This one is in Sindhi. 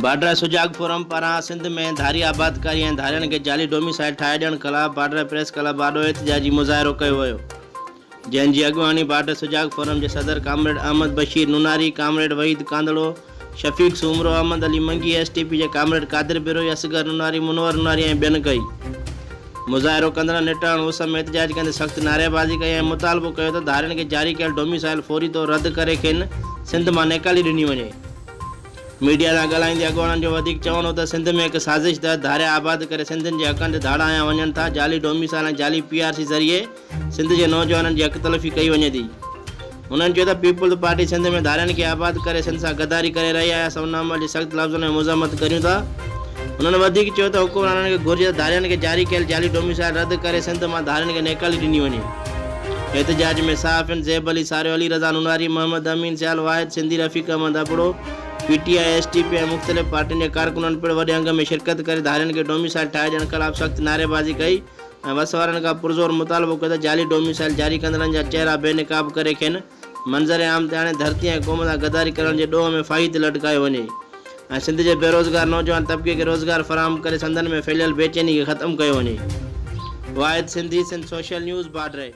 بارڊر سجاڳ فورم پاران سنڌ ۾ ڌاري آبادڪاري ۽ ڌارين کي جعلي ڊوميسائل ٺاهي ڏيڻ خلاف بارڊر پريس ڪلب آڏو احتجاجي مظاهرو ڪيو ويو، جنهن جي اڳواڻي بارڊر سجاڳ فورم جي صدر comrade Ahmed Bashir Nonari, comrade Waheed Kandhro, Shafiq Soomro, Ahmed Ali Mangi, S T P جي ڪامريڊ قادر بروهي، اصغر نوناري، منور نوناري ۽ ٻين ڪئي. مظاهرو ڪندڙن نٽهڻ اس ۾ احتجاج ڪندي سخت نعريبازي ڪئي ۽ مطالبو ڪيو ته ڌارين کي جاري ڪيل ڊوميسائل فوري طور رد ڪري کين سنڌ مان نيڪالي ڏني وڃي. ميڊيا سان ڳالهائيندي اڳواڻن جو وڌيڪ چوڻ هو ته سنڌ ۾ هڪ سازش تحت ڌاريا آباد ڪري سنڌين جي حقن تي ڌاڙا هنيا وڃن ٿا، جعلي ڊوميسائل ۽ جعلي پي آر سي ذريعي سنڌ جي نوجوانن جي حق تلفي ڪئي وڃي ٿي. هنن چيو ته پيپلز پارٽي سنڌ ۾ ڌارين کي آباد ڪري سنڌ سان غداري ڪري رهي آهي، اسان ان عمل جي سخت لفظن ۾ مذمت ڪريون ٿا. هنن وڌيڪ چيو ته حڪمرانن کي گهرجي ته ڌارين کي جاري ڪيل جعلي ڊوميسائل رد ڪري سنڌ مان ڌارين کي نيڪالي ڏني وڃي. احتجاج ۾ صحافين Zeb Ali Sario, Ali Raza Nonari, Muhammad Amin Sial, Wahid Sindhi, Rafiq Ahmed Abro, P T I, S T P ۽ مختلف پارٽين جي ڪارڪنن پڻ وڏي انگ ۾ شرڪت ڪري ڌارين کي ڊوميسائل ٺاهي ڏيڻ خلاف سخت نعريبازي ڪئي ۽ وس وارن کان پرزور مطالبو ڪيو ته جعلي ڊوميسائل جاري ڪندڙن جا چهرا بي نقاب ڪري کين منظر عام تي آڻي ڌرتي ۽ قوم سان غداري ڪرڻ جي ڏوهه ۾ ڦاهي تي لٽڪايو وڃي ۽ سنڌ جي بيروزگار نوجوان طبقي کي روزگار فراهم ڪري سندن ۾ ڦهليل بيچيني کي ختم ڪيو وڃي. Wahid Sindhi, Sindh social news, Badri.